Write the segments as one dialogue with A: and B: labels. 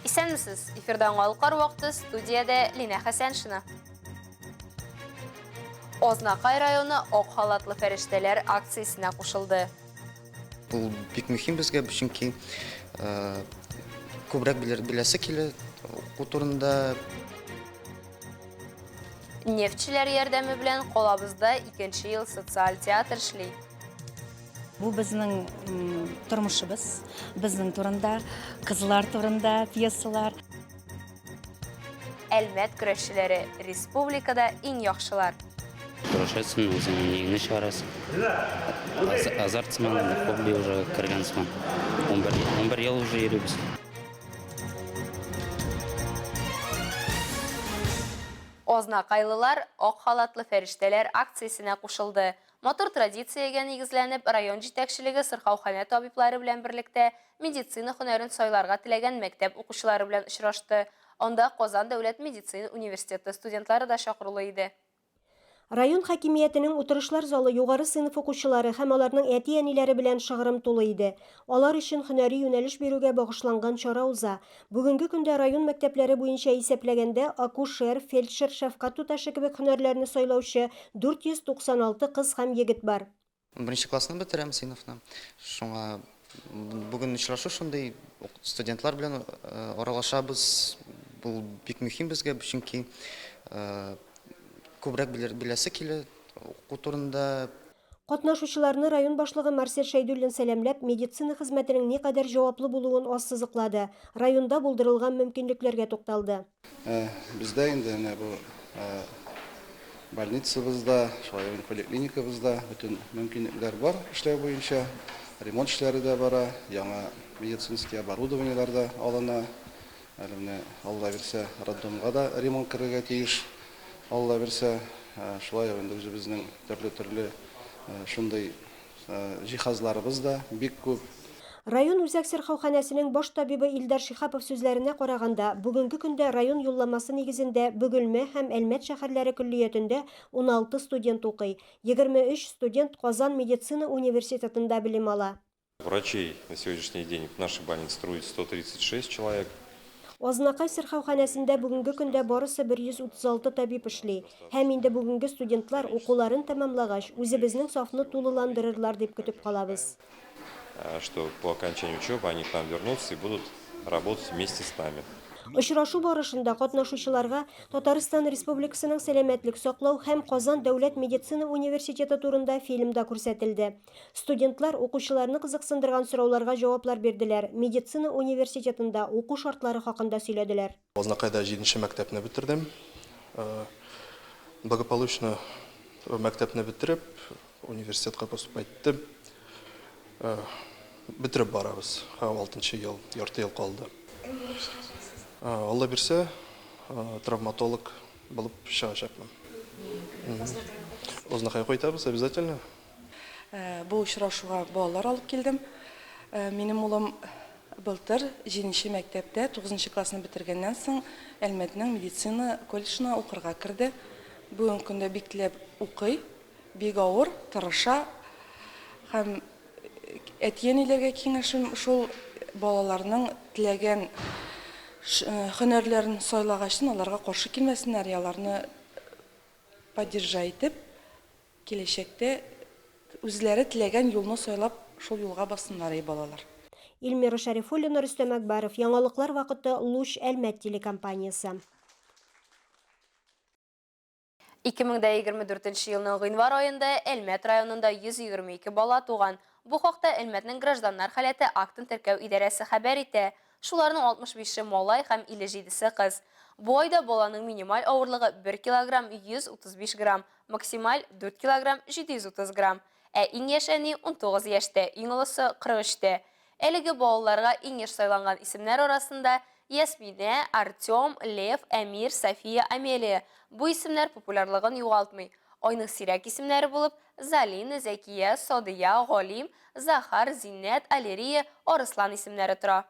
A: Исәнмесез! Эфирда Яңалыклар вакыты, студиядә Линә Хәсәншина. Азнакай районы Ак халатлы фәрештәләр акциясенә кушылды.
B: Бу бик мөһим безгә, чөнки күбрәк беләсе килә уку турында.
A: Нефтьчеләр ярдәме белән калабызда икенче ел социаль театр эшли.
C: Бу безнең тормышыбыз, безнең турында, кызлар турында пьесалар.
A: Әлмәт көрәшчеләре республикада иң яхшылар.
D: Көрәшәсең, үзеңнең нигеңне чыгарасың. Азарт сыман, хобби уже кергән сыман. 11, 11 ел уже йөрибез.
A: Азнакайлылар Ак халатлы фәрештәләр акциясенә кушылды. Матур традициягә нигезләнеп, район җитәкчелеге сырхауханә табиблары белән берлектә медицина һөнәрен сайларга теләгән мәктәп укучылары белән очрашты. Анда Казан дәүләт медицина университеты студентлары да чакырулы иде.
E: Район хакимиятенең утырышлар залы югары сыйныф укучылары һәм аларның әти-әниләре белән шыгрым тулы иде. Алар өчен һөнәри юнәлеш бирүгә багышланган чара уза. Бүгенге көндә район мәктәпләре буенча исәпләгәндә, акушер, фельдшер, шәфкать туташы кебек һөнәрләрне сайлаучы 496 кыз һәм егет бар.
B: Беренче классны бетерәм, сыйныфны. Шуңа бүген очрашу шундый, студентлар белән аралашабыз. Бу бик мөһим безгә, чөнки күбрәк беләсе килә уку турында.
E: Катнашучыларны район башлыгы Марсель Шәйдуллин сәламләп, медицина хезмәтенең никадәр җаваплы булуын ассызыклады, районда булдырылган мөмкинлекләргә тукталды.
F: Бездә инде менә бу больницабызда, шулай ук поликлиникабызда бөтен мөмкинлекләр бар эшләү буенча. Ремонт эшләре дә бара, яңа медицинский оборудованиеләр дә алына. Әле менә, Алла бирсә, роддомга да ремонт керергә тиеш. Алла бирсә, шулай ук инде үзебезнең төрле-төрле шундый җиһазларыбыз да бик күп.
E: Район үзәк сырхауханәсенең баш табибы Илдар Шиһапов сүзләренә караганда, бүгенге көндә район юлламасы нигезендә Бөгелмә һәм Әлмәт шәһәрләре көллиятендә 16 студент укый, 23 студент Казан медицина университетында белем ала.
G: Врачей на сегодняшний день в нашей больнице трудится 136 человек.
E: Азнакай сырхауханәсендә бүгенге көндә барысы 136 табиб эшли. Һәм инде бүгенге студентлар, укуларын тәмамлагач, үзебезнең сафны тулыландырырлар дип көтеп калабыз.
G: Что по окончанию учебы они к нам вернутся и будут работать вместе с нами.
E: Очрашу барышында катнашучыларга Татарстан Республикасының сәламәтлек саклау һәм Казан дәүләт медицина университеты турында фильм да күрсәтелде. Студентлар укучыларны кызыксындырган сорауларга җаваплар бирделәр, медицина университетында уку шартлары хакында сөйләделәр.
H: Азнакайда җиденче мәктәпне бетердем. Благополучно мәктәпне бетереп, университетка поступать иттем. Бетереп барабыз. Алтынчы ел, ярты ел калды.
I: Кем булып чыгачаксыз?
H: Алла бирсә, травматолог булып чыгачакмын. Азнакайга кайтабыз, обязательно.
J: Бу очрашуга балалар алып килдем. Минем улым былтыр җиденче мәктәптә тугызынчы классны бетергәннән соң Әлмәтнең медицина колледжына укырга керде. Бүгенге көндә бик теләп укый, бик авыр, тырыша. Һәм әти-әниләргә киңәшем шул, балаларның теләгән һөнәрләрен сайлагачтын аларга каршы килмәсеннәр, аларны поддержать итеп, Киләчәктә үзләре теләгән юлны сайлап, шул юлга бассыннар и балалар.
E: Эльмира Шәрифуллина, Рөстәм Әкбәров, Яңалыклар вакыты, Луч, Әлмәт телекомпаниясе.
A: 2024 елның гыйнвар аенда Әлмәт районында 122 бала туган. Бу хакта Әлмәтнең гражданнар халәте актын теркәү идарәсе хәбәр итә. Шуларның 65-е малай һәм 57-се кыз. Бу айда баланың минималь авырлыгы 1 килограмм 135 грамм, максималь, 4 килограмм 730 грамм. Ә иң яшь әни 19 яшьтә, иң олысы, 43-тә. Әлеге балаларга иң еш сайланган исемнәр арасында, Ясминә, Артем, Лев, Әмир, София, Амелия. Бу исемнәр популярлыгын югалтмый. Айның сирәк исемнәре булып, Залина, Зәкия, Садыя, Галим, Захар, Зиннәт, Алерия, Арыслан исемнәре тора.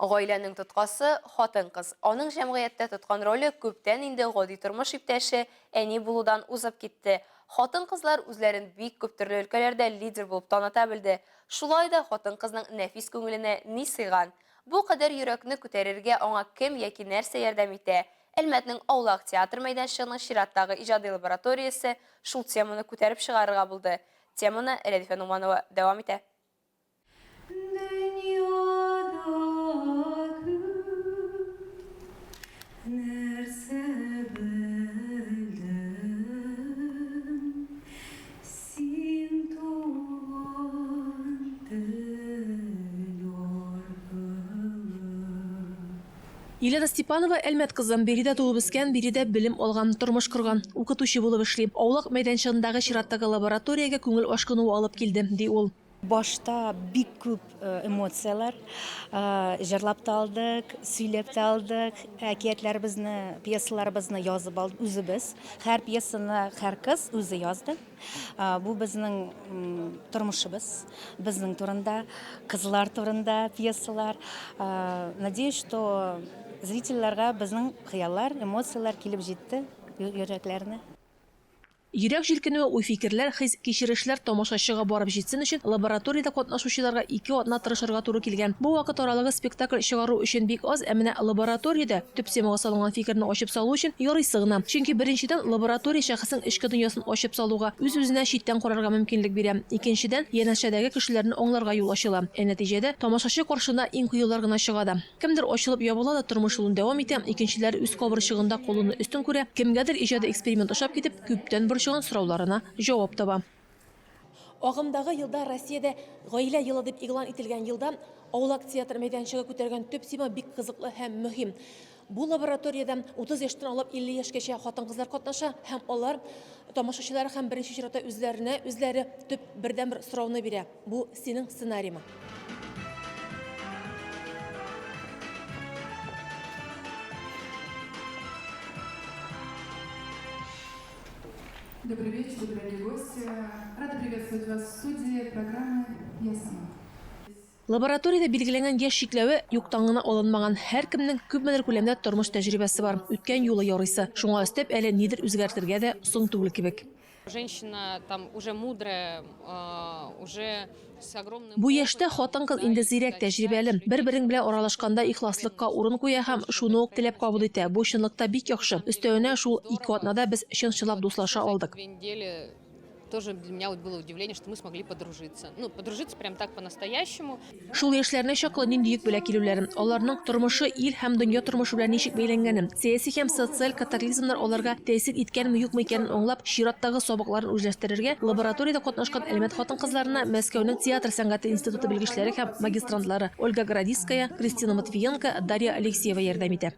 A: Гаиләнең тоткасы, хатын-кыз. Аның җәмгыятьтә тоткан роле күптән инде гади тормыш иптәше, әни булудан узып китте. Хатын-кызлар үзләрен бик күп төрле өлкәләрдә лидер булып таныта белде. Шулай да хатын-кызның нәфис күңеленә ни сыйган? Бу кадәр йөрәкне күтәрергә аңа кем яки нәрсә ярдәм итә? Әлмәтнең Аулак театр мәйданчыгының чираттагы иҗади лабораториясе шул теманы күтәреп чыгарырга булды. Теманы Рәдифә Ногманова дәвам итә.
I: Дөньяда күп нәрсә белдем, Син туган тел аркылы.
K: Елена Степанова, Әлмәт кызы. Биредә туып үскән, биредә белем алган, тормыш корган. Укытучы булып эшли. Аулак мәйданчыгындагы чираттагы лабораториягә күңел ашкынуы алып килде, ди ул.
C: Башта бик күп эмоцияләр, җырлап та алдык, сөйләп тә алдык, әкиятләребезне, пьесаларыбызны язып алдык үзебез. Һәр пьесаны һәр кыз үзе язды. Бу безнең тормышыбыз, безнең турында, кызлар турында пьесалар. Надеюсь, что зрительләргә безнең хыяллар, эмоцияләр килеп җитте йөрәкләренә.
K: Йөрәк җилкенүе, уй-фикерләр, хис-кичерешләр тамашачыга барып җитсен өчен лабораториядә катнашучыларга ике атна тырышырга туры килгән. Бу вакыт аралыгы спектакль чыгару өчен бик аз, ә менә лабораториядә төп темага салынган фикерне ачып салу өчен ярыйсы гына. Чөнки, беренчедән, лаборатория шәхеснең эчке дөньясын ачып салуга, үз-үзенә читтән карарга мөмкинлек бирә, икенчедән, янәшәдәге кешеләрне аңларга юл ачыла. Ә нәтиҗәдә, тамашачы каршына иң кыюлар гына чыга да. Кемдер ачылып ябыла да тормыш юлын дәвам итә, икенчеләре үз кабырчыгында калуны өстен күрә, кемгәдер иҗади эксперимент ошап китеп, күптән борчыган сорауларына җавап таба.
L: Агымдагы елда Россиядә Гаилә елы дип игълан ителгән елда Аулак театр мәйданчыгы күтәргән төп тема бик кызыклы һәм мөһим. Бу лабораториядә 30 яшьтән алып 50 яшькәчә хатын-кызлар катнаша һәм алар тамашачылар һәм беренче чиратта үзләренә үзләре төп бердәнбер сорауны бирә. Бу синең сценариймы?
M: Добрый вечер, дорогие гости. Рада приветствовать вас в студии программы «Я сама».
K: Лабораториядә билгеләнгән яшь чикләве юктан гына алынмаган. Һәркемнең күпмедер күләмдә тормыш тәҗрибәсе бар. Үткән юлы ярыйсы. Шуңа өстәп, әле нидер үзгәртергә дә соң түгел кебек.
N: Женщина там уже мудрая, уже с огромным
K: Бу яшьтә хатын-кыз инде зирәк, тәҗрибәле. Бер-берең белән аралашканда ихласлыкка урын куя һәм шуны ук теләп кабул итә. Бу чынлыкта бик яхшы. Өстәвенә, шул ике атнада без чын-чынлап дуслаша алдык.
N: Две недели тоже для меня вот было удивление, что мы смогли подружиться. Ну, подружиться прям так по-настоящему.
K: Шул яшьләренә чаклы нинди йөк белән килүләрен, аларның тормышы ил һәм дөнья тормышы белән ничек бәйләнгәнен, сәяси һәм социаль катаклизмнар аларга тәэсир иткәнме-юкмы икәнен аңлап, чираттагы сабакларын үзләштерергә лабораториядә катнашкан Әлмәт хатын-кызларына Мәскәүнең театр сәнгате институты белгечләре һәм магистрантлары Ольга Городисская, Кристина Матвиенко, Дарья Алексеева ярдәм итә.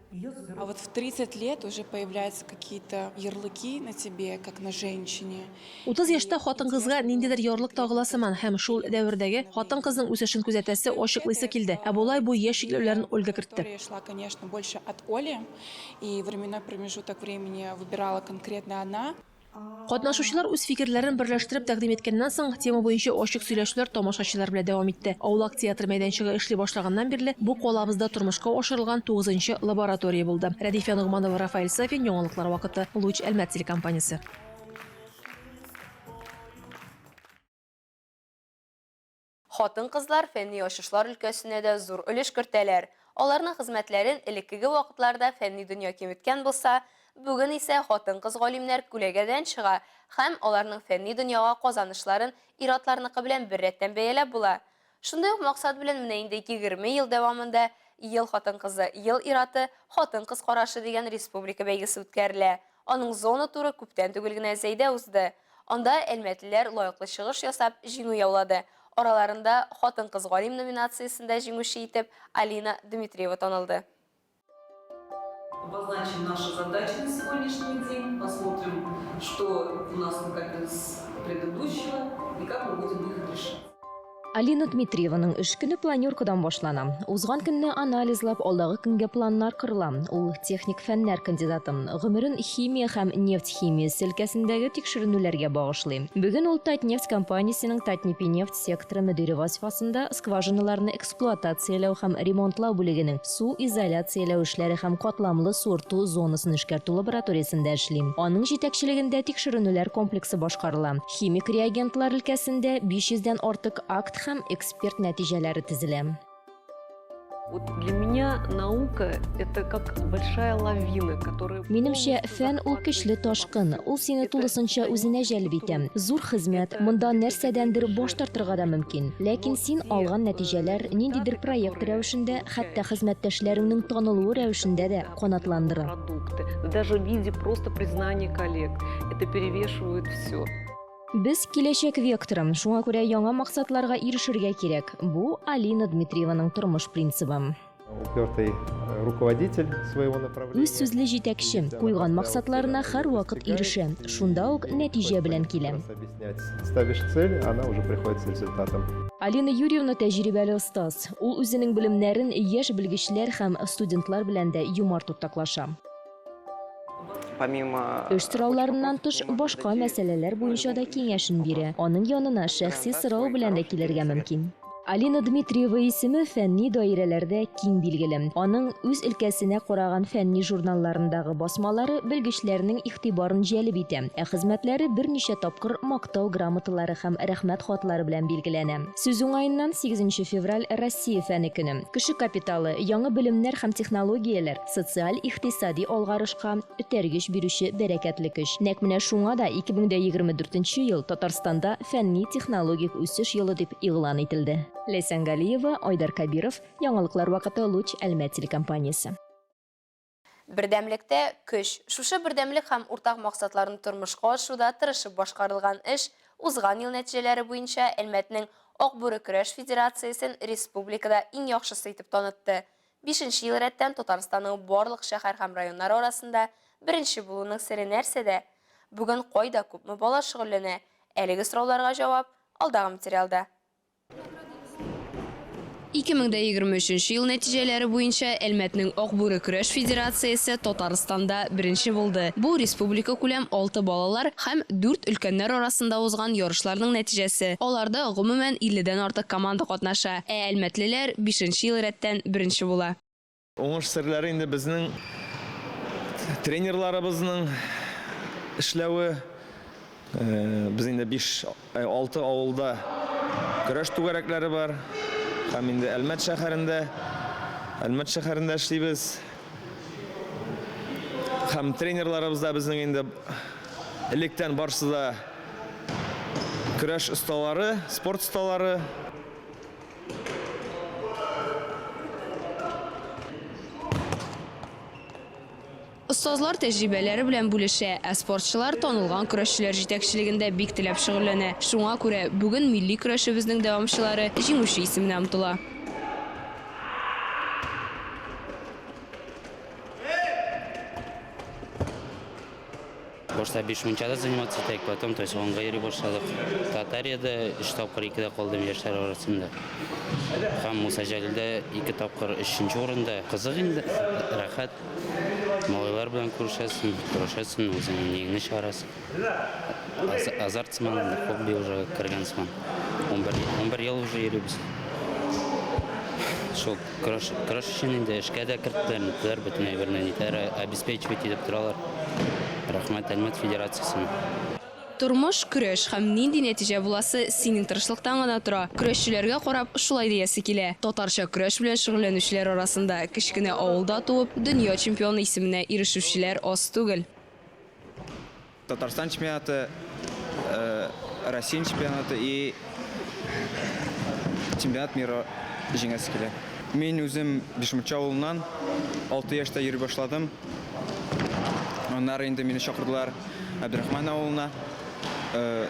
M: А вот в 30 лет уже появляются какие-то ярлыки на тебе, как на женщине.
K: 30 яшьтә хатын-кызга ниндидер ярлык тагыла сыман һәм шул дәвердәге хатын-кызның үсешен күзәтәсе, ачыклыйсы килде. Ә болай бу яшь чикләүләрен Ольга кертте.
M: История шла, конечно, больше от Оли, и временной промежуток времени выбирала конкретно она.
K: Катнашучылар үз фикерләрен берләштереп тәкъдим иткәннән соң, тема буенча ачык сөйләшүләр тамашачылар белән дәвам итте. Аулак театр мәйданчыгы эшли башлаганнан бирле бу калабызда тормышка ашырылган тугызынчы лаборатория булды. Рәдифә Ногманова, Рафаэль Сафин, Яңалыклар вакыты, Луч Әлмәт телекомпаниясе.
A: Хатын-кызлар фәнни ачышлар өлкәсенә дә зур өлеш кертәләр. Аларның хезмәтләрен элеккеге вакытларда фәнни дөнья киметкән булса, бүген исә хатын-кыз галимнәр күләгәдән чыга һәм аларның фәнни дөньяга казанышларын ир-атларныкы белән беррәттән бәяләп була. Шундый ук максат белән менә инде 20 ел дәвамында Ел хатын-кызы, ел ир-аты, хатын-кыз карашы дигән республика бәйгесе үткәрелә. Аның зона туры күптән түгел генә Зәйдә узды. Анда әлмәтлеләр лаеклы чыгыш ясап, җиңү яулады. Араларында Хатын-кыз галим номинациясендә җиңүче итеп Алина Дмитриева танылды.
O: Обозначим наши задачи на сегодняшний день, посмотрим, что у нас накопилось с предыдущего и как мы будем их решать.
P: Алина Дмитриеваның эш көне планеркадан башлана. Узган көнне анализлап, алдагы көнгә планнар корыла. Ул техник фәннәр кандидаты. Гомерен химия һәм нефть химиясе өлкәсендәге тикшеренүләргә багышлый. Бүген ул Татнефть компаниясенең Татнепинефть секторы мөдире вазифасында скважиналарны эксплуатацияләү һәм ремонтлау бүлегенең су изоляцияләү эшләре һәм катламлы суырту зонасын эшкәртү лабораториясендә эшли. Аның җитәкчелегендә тикшеренүләр комплексы башкарыла. Химик реагентлар өлкәсендә 500 дән артык акт һәм эксперт нәтиҗәләре төзелә.
O: Вот для меня наука это как большая лавина, которая
P: Минемчә, фән ул көчле ташкын, ул сине тулысынча үзенә җәлеп итә. Зур хезмәт, монда нәрсәдәндер баш тартырга да мөмкин. Ләкин син алган нәтиҗәләр ниндидер проект рәвешендә, хәтта хезмәттәшләреңнең танылуы рәвешендә дә канатландыра.
O: Продукты, даже в виде просто признания коллег, это перевешивает все.
P: Без киләчәк векторы, шуңа күрә яңа максатларга ирешергә кирәк. Бу Алина Дмитриеваның тормыш принцибы.
Q: Упертый э, руководитель своего направления.
P: Үз сүзле җитәкче, куйган максатларына һәрвакыт ирешә, шунда ук нәтиҗә белән килә.
Q: Объяснять. Ставишь цель, она уже приходит с результатом.
P: Алина Юрьевна тәҗрибәле остаз. Ул үзенең белемнәрен яшь белгечләр һәм студентлар белән дә юмарт уртаклаша.
R: Помимо
P: Эш сорауларыннан тыш, башка мәсьәләләр буенча да киңәшен бирә. Аның янына шәхси сорау белән дә килергә мөмкин. Алина Дмитриева исеме фәнни даирәләрдә киң билгеле. Аның үз өлкәсенә караган фәнни журналларындагы басмалары белгечләрнең игътибарын җәлеп итә, ә хезмәтләре берничә тапкыр мактау грамоталары һәм рәхмәт хатлары белән билгеләнә. Сүз уңаеннан, 8 февраль Россия фәне көне. Кеше капиталы, яңа белемнәр һәм технологияләр, социаль-икътисади алгарышка этәргеч бирүче бәрәкәтле көч. Нәкъ менә шуңа да 2024 нче ел Татарстанда фәнни-технологик үсеш елы дип игълан ителде. Ләйсән Галиева, Айдар Кәбиров, Яңалыклар вакыты, Луч, Әлмәт телекомпаниясе.
A: Бердәмлектә, көч. Шушы бердәмлек һәм уртак максатларны тормышка ашыруда тырышып башкарылган эш узган ел нәтиҗәләре буенча Әлмәтнең Ак бүре көрәш федерациясен республикада иң яхшысы итеп танытты. Бишенче ел рәттән Татарстанның барлык шәһәр һәм районнары арасында беренче булуның сере нәрсәдә? Бүген кайда күпме бала шөгыльләнә? Әлеге сорауларга җавап, алдагы материалда.
S: 2023 ел нәтиҗәләре буенча Әлмәтнең Ак бүре көрәш федерациясе Татарстанда беренче булды. Бу республика күләм алты балалар һәм дүрт өлкәннәр арасында узган ярышларның нәтиҗәсе. Аларда, гомумән, илледән артык команда катнаша. Ә әлмәтлеләр бишенче ел рәттән беренче була.
T: Уңыш серләре инде безнең тренерларыбызның эшләве. Без инде 5, 6 авылда көрәш түгәрәкләре бар. Һәм инде Әлмәт шәһәрендә, Әлмәт шәһәрендә эшлибез. Һәм тренерларыбыз да безнең инде электән барысы да көрәш осталары, спорт осталары.
S: Остазлар тәҗрибәләре белән бүлешә, ә спортчылар танылган көрәшчеләр җитәкчелегендә бик теләп шөгыльләнә. Шуңа күрә бүген милли көрәшебезнең дәвамчылары җиңүче исеменә омтыла.
D: Башта Бишмунчада заниматься итәк, потом, то есть, онга йөри башладык. Татариядә өч тапкыр икедә калдым яшьләр арасында. Һәм Муса Җәлилдә ике тапкыр өченче урында. Кызык инде, рәхәт. Малайлар белән күрешәсең, көрәшәсең, үзеңнең нигеңне чыгарасың. Азарт сыман, хобби уже кергән сыман. 11, 11 ел уже йөрибез. Шул Көрәш, көрәш өчен инде эшкә дә керттеләр, ниттеләр, бөтен әйберне нитәр, обеспечивать итеп торалар. Рәхмәт Әлмәт федерациясенә.
S: Тормыш, көрәш һәм нинди нәтиҗә буласы синең тырышлыктан гына тора. Көрәшчеләргә карап, шулай диясе килә. Татарча көрәш белән шөгыльләнүчеләр арасында кечкенә авылда туып, дөнья чемпионы исеменә ирешүчеләр аз түгел.
U: Татарстан чемпионаты, Россия чемпионаты и чемпионат мира җиңәсе килә. Мин үзем Бишмунча авылыннан, 6 яшьтә йөри башладым. Аннары инде мине чакырдылар Әбдрахман авылына.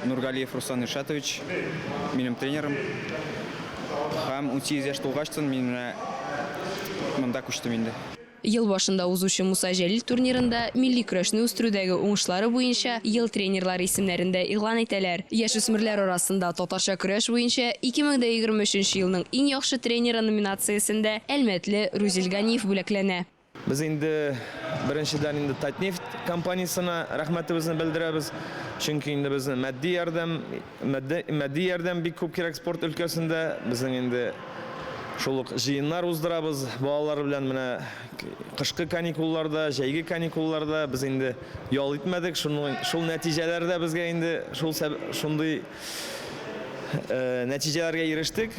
U: Нургалиев Руслан Иршатович минем тренерым. Һәм 18 яшь тулгачтын мин менә монда күчтем инде.
S: Ел башында узучы Муса Җәлил турнирында милли көрәшне үстерүдәге уңышлары буенча ел тренерлары исемнәрен дә игълан итәләр. Яшүсмерләр арасында татарча көрәш буенча 2023 нче елның иң яхшы тренеры номинациясендә әлмәтле Рүзил Ганиев бүләкләнә.
T: Без инде беренчедән инде Татнефть компаниясенә рәхмәтебезне белдерәбез, чөнки инде безне матди ярдәм, матди ярдәм бик күп кирәк спорт өлкәсендә. Безнең инде Шул ук җыеннар уздырабыз балалар белән менә кышкы каникулларда, җәйге каникулларда без инде ял итмәдек. Шуның шул нәтиҗәләр дә безгә инде шул шундый нәтиҗәләргә ирештек.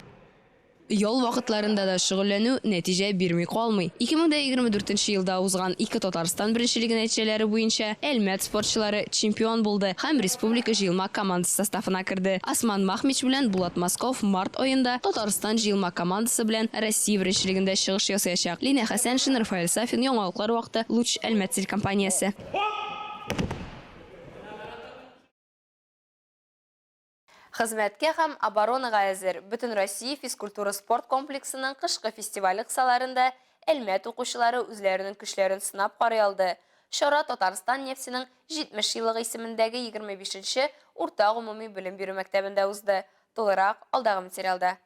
S: Ял вакытларында да шөгыльләнү нәтиҗә бирми калмый. 2024 нче елда узган ике Татарстан беренчелеге нәтиҗәләре буенча Әлмәт спортчылары чемпион булды һәм республика җыелма командасы составына керде. Осман Махмич белән Булат Москов март аенда Татарстан җыелма командасы белән Россия беренчелегендә чыгыш ясаячак. Линә Хәсәншин, Рафаэль Сафин, Яңалыклар вакыты, Луч, Әлмәт телекомпаниясе.
A: Хезмәткә һәм оборонага әзер Бөтенроссия физкультура-спорт комплексының кышкы фестивале кысаларында Әлмәт укучылары үзләренең көчләрен сынап карый алды. Чара Татарстан нефтенең 70 еллыгы исемендәге 25 нче урта гомуми белем бирү мәктәбендә узды. Тулырак, алдагы материалда.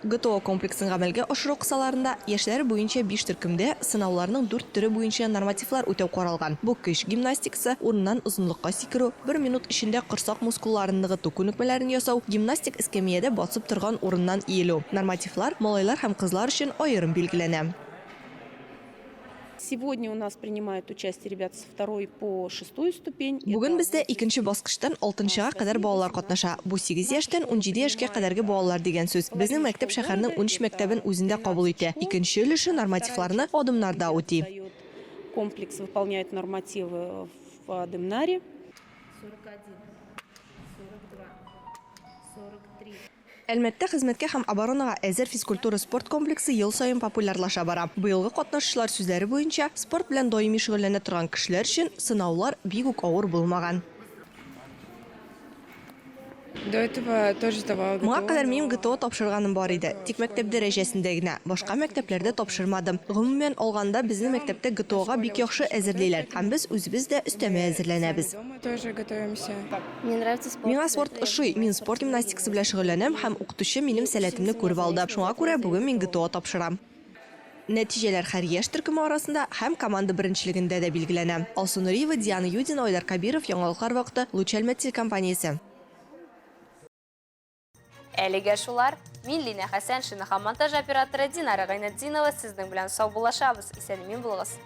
R: ГТО комплексын гамәлгә ашыру кысаларында яшьләр буенча биш төркемдә сынауларның дүрт төре буенча нормативлар үтәү каралган. Бу көч гимнастикасы, урыннан озынлыкка сикерү, бер минут эчендә корсак мускулларын ныгыту күнекмәләрен ясау, гимнастик эскәмиядә басып торган урыннан иелү. Нормативлар малайлар һәм кызлар өчен аерым билгеләнә.
V: Сегодня у нас принимают участие ребята со второй по шестую ступень.
R: Бүген бездә икенче баскычтан алтынчыга кадәр балалар катнаша. Бу сигез яшьтән 17 яшькә кадәрге балалар дигән сүз. Безнең мәктәп шәһәрнең 13 мәктәбен үзендә кабул итә. Икенче өлеше нормативларны Адымнарда үти.
V: Комплекс выполняет нормативы в Адымнаре.
R: 41, 42, 43. Әлмәттә хезмәткә һәм оборонага әзер физкультура-спорт комплексы ел саен популярлаша бара. Быелгы катнашучылар сүзләре буенча, спорт белән даими шөгыльләнә торган кешеләр өчен сынаулар бик үк авыр булмаган.
M: До этого тоже сдавала ГТО.
R: Моңа кадәр минем ГТО тапшырганым бар иде, тик мәктәп дәрәҗәсендә генә, башка мәктәпләрдә тапшырмадым. Гомумән алганда, безнең мәктәптә ГТОга бик яхшы әзерлиләр һәм без үзебез дә өстәмә әзерләнәбез.
M: Дома тоже готовимся.
R: Миңа спорт ошый, мин спорт гимнастикасы белән шөгыльләнәм һәм укытучы минем сәләтемне күреп алды. Шуңа күрә бүген мин ГТО тапшырам. Нәтиҗәләр һәр яшь төркеме арасында һәм команда беренчелегендә дә билгеләнә. Алсу Нуриева, Диана Юдина, Айдар Кабиров, Яңалыклар вакыты, Луч Әлмәт телекомпаниясе.
A: Әлегә шулар. Мин Линә Хәсәншина һәм монтаж операторы Динара Гайнетдинова сезнең белән саубуллашабыз. Исән-имин булыгыз.